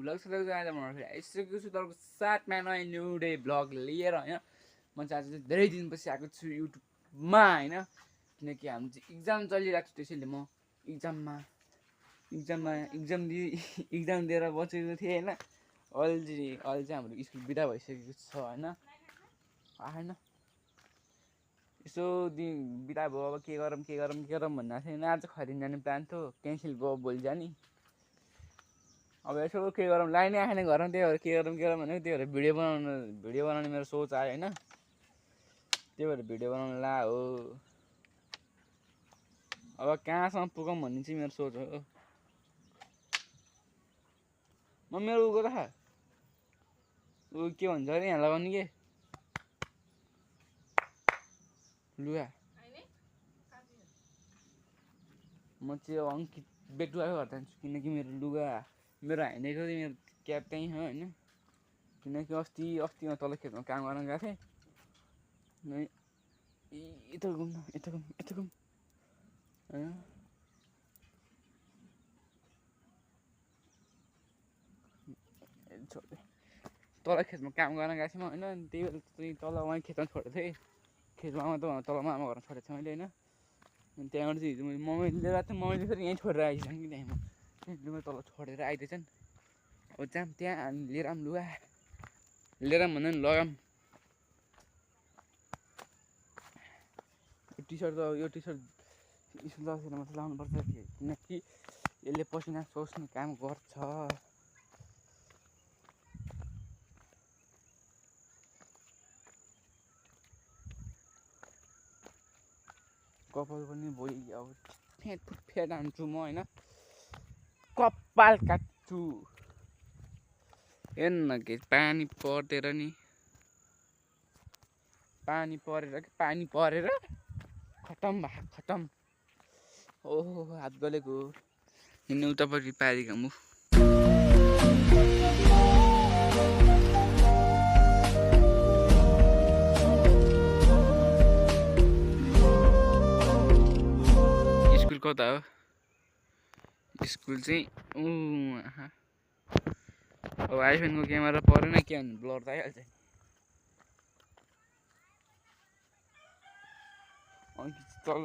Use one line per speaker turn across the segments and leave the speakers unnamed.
Vlog सधैँ आज म आइसकेको छु तपाईँको साथमा नयाँ न्यू डे भ्लग लिएर होइन। म चाहिँ आज चाहिँ धेरै दिनपछि आएको छु युट्युबमा होइन, किनकि हाम्रो चाहिँ इक्जाम चलिरहेको छ। त्यसैले म इक्जाम दिएर बसेको थिएँ होइन। अहिले चाहिँ हाम्रो स्कुल बिदा भइसकेको छ होइन। आएन यसो बिदा भयो, अब के गरौँ भन्नुभएको थिएन। आज खरिन जाने प्लान थियो, क्यान्सल भयो, भोलि जाने। अब यसो के गरौँ, लाइनै आएन घरमा, त्यही भएर के गरौँ भनेको। त्यही भएर भिडियो बनाउने मेरो सोच आयो होइन। त्यही भएर भिडियो बनाउनु ला हो। अब कहाँसम्म पुगौँ भन्ने चाहिँ मेरो सोच हो। म मेरो उको त ऊ के भन्छ अरे यहाँ लगाउने के लुगा, म चाहिँ अङ्कित बेटुवाकै घर जान्छु। किनकि मेरो लुगा मेरो हाइनेको मेरो क्याब त्यहीँ हो होइन। किनकि अस्ति म तल खेतमा काम गर्न गएको थिएँ। यता घुम्न होइन। तल खेतमा काम गर्न गएको थिएँ म होइन। त्यही भएर तल उहाँ खेतमा छोडेको थिएँ। खेतमा त तलमा आमा घरमा छोडेको थिएँ मैले होइन। अनि त्यहाँबाट चाहिँ हिजो मम्मीले लिएर आएको थिएँ। मम्मीले फेरि यहीँ छोडेर आइसक्यो कि त्यहाँ लुगा तल छोडेर आइदिएछन्। अब जाम त्यहाँ लिएर आऊँ लुगा, लिएर आऊँ भन्दा पनि लगाऊँ। यो टी सर्ट स्कुल बसेर मात्रै लाउनुपर्छ किनकि यसले पसिना सोच्ने काम गर्छ। कपाल पनि भोलि अब फेद हान्छु म होइन। कपाल काट्छु। हेर्न के पानी परेर खतम खतम। ओहो हात गलेको हिँड्ने उतापट्टि पारेको म। स्कुल कता हो? स्कुल चाहिँ अब आइफोनको क्यामेरा परेन के भन्नु, ब्लर त आइहाल्छ। अङ्कित तल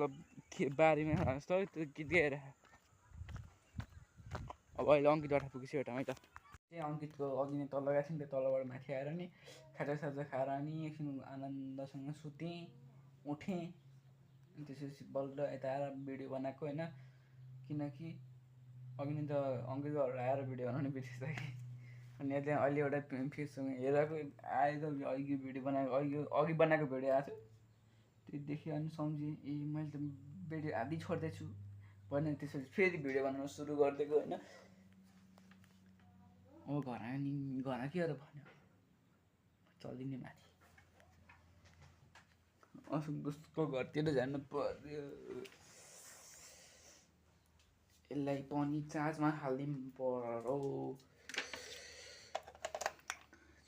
बारीमा जस्तो त्यो गीत गाएर। अब अहिले अङ्कितबाट पुगेपछि एउटा है त अङ्कितको अघि नै तल गएको थिएँ नि, त्यो तलबाट माथि आएर नि खाजा खाएर नि एकछिन आनन्दसँग सुतेँ, उठेँ। अनि त्यसपछि बल्ल यता आएर भिडियो बनाएको होइन। किनकि अघि नै त अङ्कितको घर आएर भिडियो बनाउने बिर्सिसकेँ। अनि त्यहाँ अहिले एउटा फेससँग हेरेको आएको अघि भिडियो बनाएको अघि बनाएको भिडियो आएको थियो। त्यो देखेँ अनि सम्झेँ ए मैले त भिडियो आधी छोड्दैछु भने त्यसपछि फेरि भिडियो बनाउन सुरु गरिदिएको होइन। अब घरमा के गरेर भन्यो चलिने माथि असन्तुष्टको घरतिर जानु पर्यो। यसलाई पनि चार्जमा हालिदिनु पर्यो।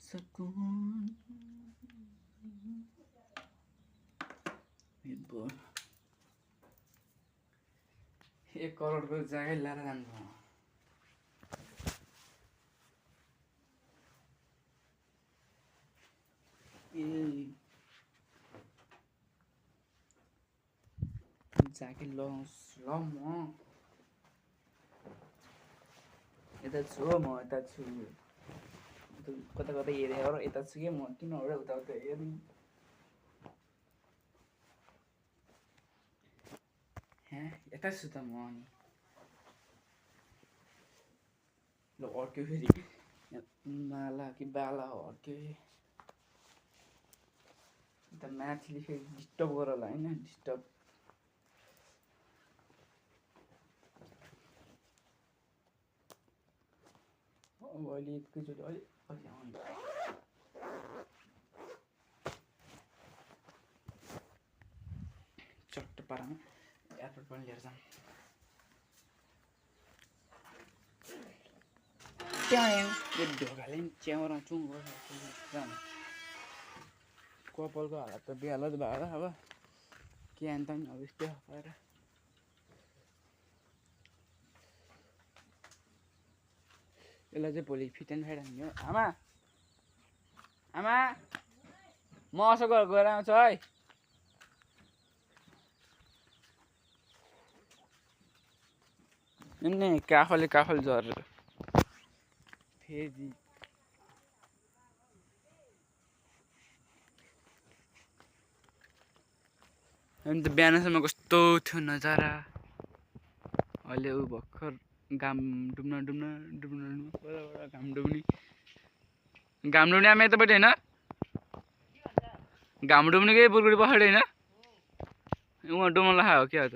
सकुन 1 करोडको जग्गा लिएर जानु ज्याकेट लगाउँछ ल। म यता छु हो, म यता छु कता हेरेर यता छु कि म किन हो उता हेर्नु। यता छु त म। अनि ल अर्क्यो फेरि माला कि बाला अर्क्यो अन्त माथिले फेरि डिस्टर्ब गर होला होइन। डिस्टर्ब अब अहिले एकैचोटि अहिले आउने चट्ट पारामा एयरपोर्ट पनि लिएर जाऊँ। यो ढोकाले पनि च्याउरा चुङ गर्छ। कपालको हालत त बेहालत भएर अब के अन्त नि अब यस्तै भएर यसलाई चाहिँ भोलि फिट एन्ड फाइट हान्ने हो। आमा आमा म असो गएर आउँछु है। नि काखले झरेर फेरि अनि त बिहानसम्म कस्तो थियो नजारा। अहिले ऊ भर्खर घाम डुब्न घाम डुब्ने आमा यतापट्टि होइन घाम डुब्नेकै बुर्कुडी पछाडि होइन उहाँ डुब्न लाखा हो क्या त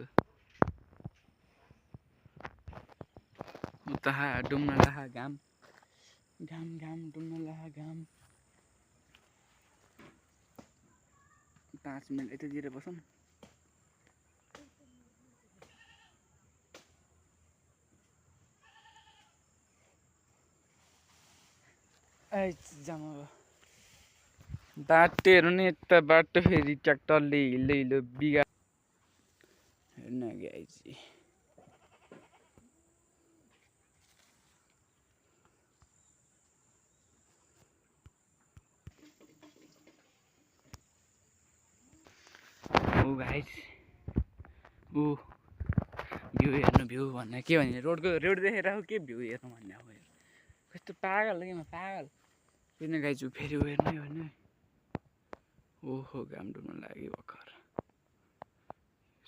उता डुब्न लाखा घाम डुब्न लाखा घाम। 5 मिनट यतातिर बसौँ। जाम बाटोहरू नि यता बाटो फेरि ट्र्याक्टरले हिलो बिगा हेर्न गाइजी। ऊ गाइज ऊ भ्यू हेर्नु भ्यू भन्ने के भने रोड देखेर के भ्यू हेर्नु भन्ने अब कस्तो पागल हो कि म पागल। किन गाइज फेरि ऊ हेर्नु ओहो घाम डुब्न लाग्यो भर्खर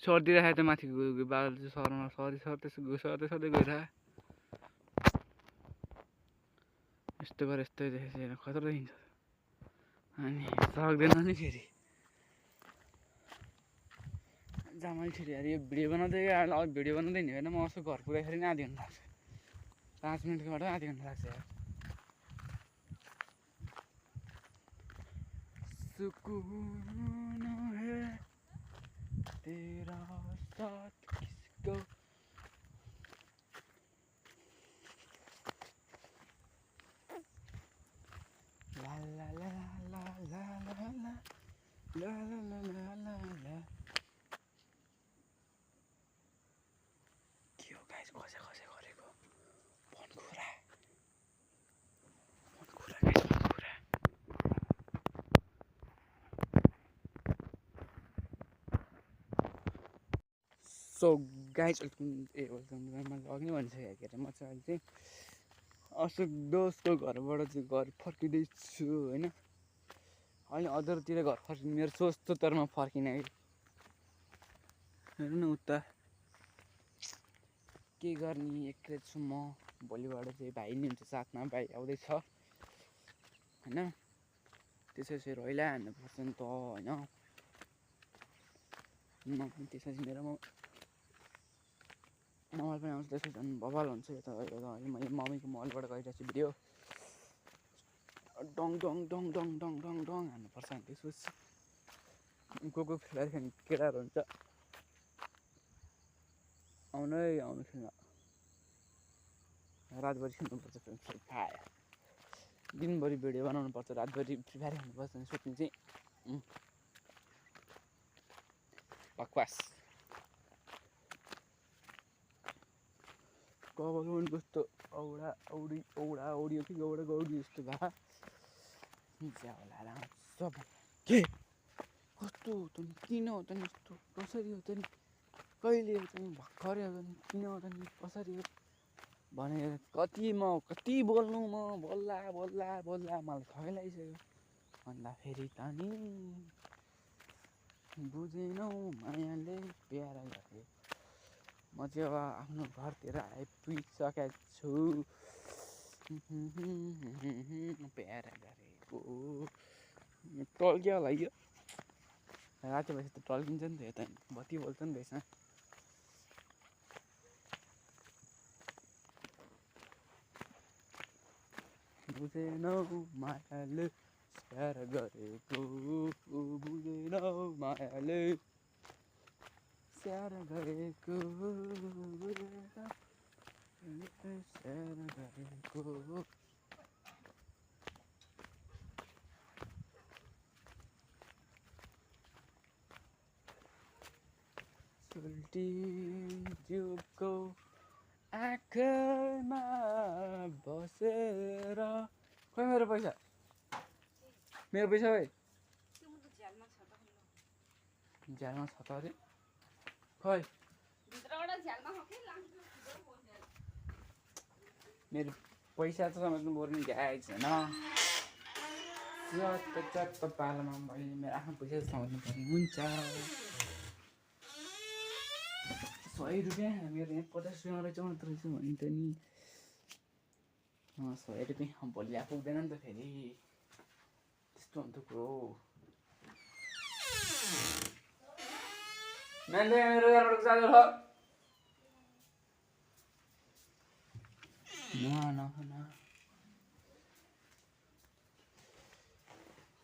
सर्दिरहेको त माथि बादल चाहिँ सर्दै गइरह यस्तो गरेर यस्तै देखेर खतरा देखिन्छ अनि सक्दैन नि फेरि जामल फेरि अरे यो भिडियो बनाउँदै भिडियो बनाउँदै नि होइन म उसो घर पुग्दाखेरि नि आधी घन्टा लाग्छ 5 मिनटको बाटो आधी घन्टा लाग्छ यार। सुकून है तेरा साथ किसको ला ला ला ला ला ला ला ला ला ला ला ला। के हो गाइस खसे गरेको फोन कुरा सो गाइस मैले अघि नै भनिसकेँ के अरे म चाहिँ अहिले चाहिँ अशोक दोषको घरबाट चाहिँ घर फर्किँदैछु होइन। अहिले अदरतिर घर फर्किने मेरो सोच त तर म फर्किनँ कि हेर्नु न उता के गर्ने एक्लै छु म। भोलिबाट चाहिँ भाइ नि हुन्छ साथमा भाइ आउँदैछ होइन त्यसपछि रहिला हान्नुपर्छ नि त होइन। त्यसपछि मेरो मोबाइल पनि आउँछ त्यसपछि झन् बवाल हुन्छ यता अहिले मैले मम्मीको मोबाइलबाट गरिरहेको छु भिडियो डङ डङ डङ डङ डङ डङ डङ हान्नुपर्छ अनि त्यसपछि को खेलाइखाने केटाहरू हुन्छ आउनु खेल्न रातभरि खेल्नुपर्छ फ्री फायर दिनभरि भिडियो बनाउनु पर्छ रातभरि फ्री फायर खेल्नुपर्छ अनि सोच्नु चाहिँ बकवास कबल पनि कस्तो औडा औडी हो कि गौडा गौडी जस्तो भए होला सब के कस्तो हो त नि किन हो त नि यस्तो कसरी हो त नि कहिले हो त नि भर्खरै हो त नि किन हो त नि कसरी हो भनेर कति बोल्नु म बोल्ला मलाई थकै लागिसक्यो भन्दा फेरि त नि बुझेनौ मायाले प्यार गरे। म चाहिँ अब आफ्नो घरतिर आइपुगिसकेको छु प्यार गरेको टल्क्यो होला यो राति भएपछि त टल्किन्छ नि त यता बत्ती बोल्छ नि त यसमा बुझेनौ मायाले प्यार गरेको बुझेनौ मायाले प्यार गरेको प्यार गरेको सोल्टी जिउको आँखामा बसेर खोइ मेरो पैसा खोइ झ्यालमा छ त अरे खोइ मेरो पैसा त समात्नु पर्ने भ्याएको छैन चट्ट पालामा मैले मेरो आफ्नो पैसा समात्नु पर्ने हुन्छ 100 रुपियाँ मेरो यहाँ 50 रुपियाँ रहेछ मात्र रहेछ भने त नि 100 रुपियाँ भोलि पुग्दैन नि त फेरि त्यस्तो हुन्छ कुरो मान्छे मेरो घरबाट चार्जर न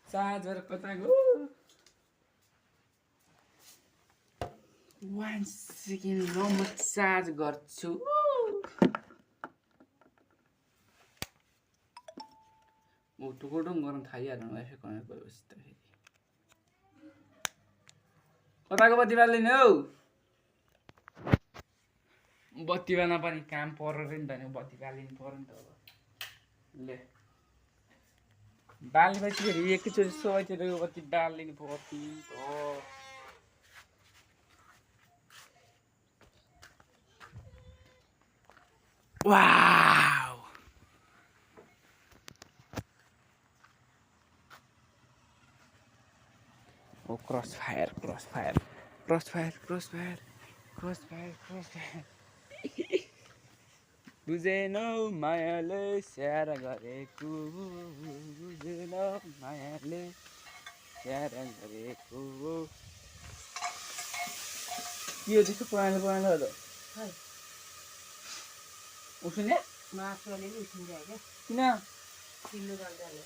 चार्जर कता गयो 1 सेकेन्ड ल म चार्ज गर्छु टुकुटुङ गर्न थालिहाल्नु वाइफाई कनेक्ट गरेपछि त फेरि कताको बत्ती बाल्दिने हौ बत्ती बाल्न पनि काम पर्यो नि त नि बत्ती बालिनु पर्यो नि त अब ले बालेपछि फेरि एकैचोटि सबैतिर बत्ती बालिनु पर्छ वाउ ओ क्रसफायर बुझेनौ मायाले स्याहार गरेको बुझेनौ मायाले स्याहार गरेको के हो त्यस्तो पुरानो हो उठ्ने
मासुले नि उठिन्छ क्या
किन
किन्नु जाँदैन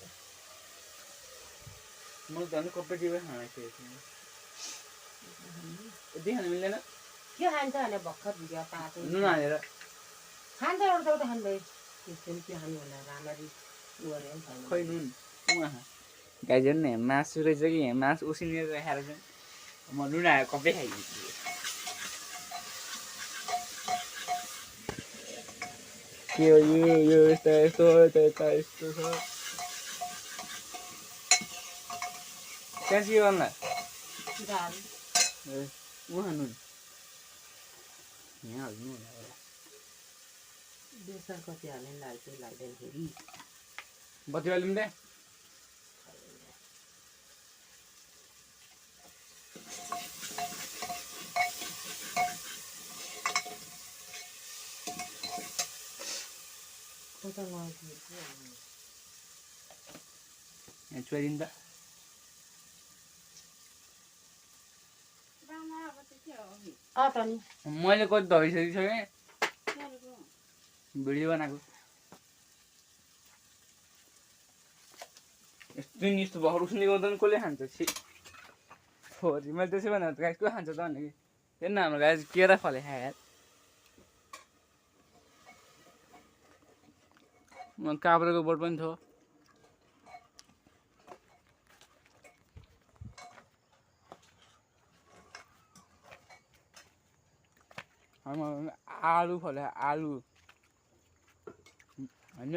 मैले झन् कम्पिटिभै खाना खेलेको थिएँ यति खानु मिल्दैन
के खान्छ भने भर्खर भिडियो पाएको
नुन हालेर
खान्छ एउटा त खाँदै त्यस्तो नि के खानु होला राम्ररी गरेर पनि
खै नुन गाइज हेर्नु न मासु रहेछ कि यहाँ मासु उसिनेर राखेर चाहिँ म नुन हालेर कपै खाइदिन्छु के हो यो यस्तो छ त्यहाँ के गर्नु
दाल
उहाँ नुन यहाँ हाल्नु होला
बेसन कति हाल्ने लाग्दैन फेरि
बत्ती बाल्नु दे चोइदिनु त मैले कति धोइसकिसकेँ भिडियो बनाएको यस्तो नि यस्तो भर्खर उस्ने गर्दा पनि कसले खान्छ छि छोरी मैले त्यसै भने गाई को खान्छ त भने कि हेर्न हाम्रो गाई केरा फले खायो यार काब्रेको बोट पनि थियो आलु फल्यो आलु होइन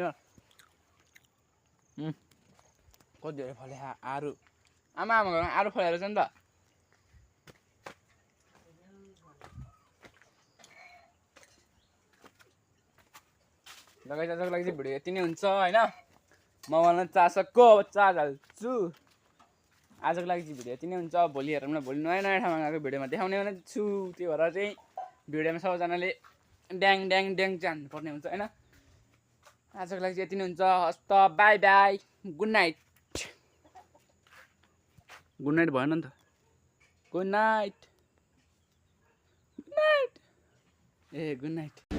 कति धेरै फल्यो आलु आमाको घरमा आलु फलेर छ नि त लगाइजाजको लागि चाहिँ भिडियो यति नै हुन्छ होइन मोबाइलमा चार्जको अब चार्ज हाल्छु आजको लागि चाहिँ भिडियो यति नै हुन्छ भोलि हेरौँ न भोलि नयाँ नयाँ ठाउँमा गएको भिडियोमा देखाउने भने छु त्यो भएर चाहिँ भिडियोमा सबैजनाले ड्याङ ड्याङ ड्याङ चाहिँ हान्नुपर्ने हुन्छ होइन आजको लागि चाहिँ यति नै हुन्छ हस् त बाई बाई गुड नाइट भएन नि त good night a good night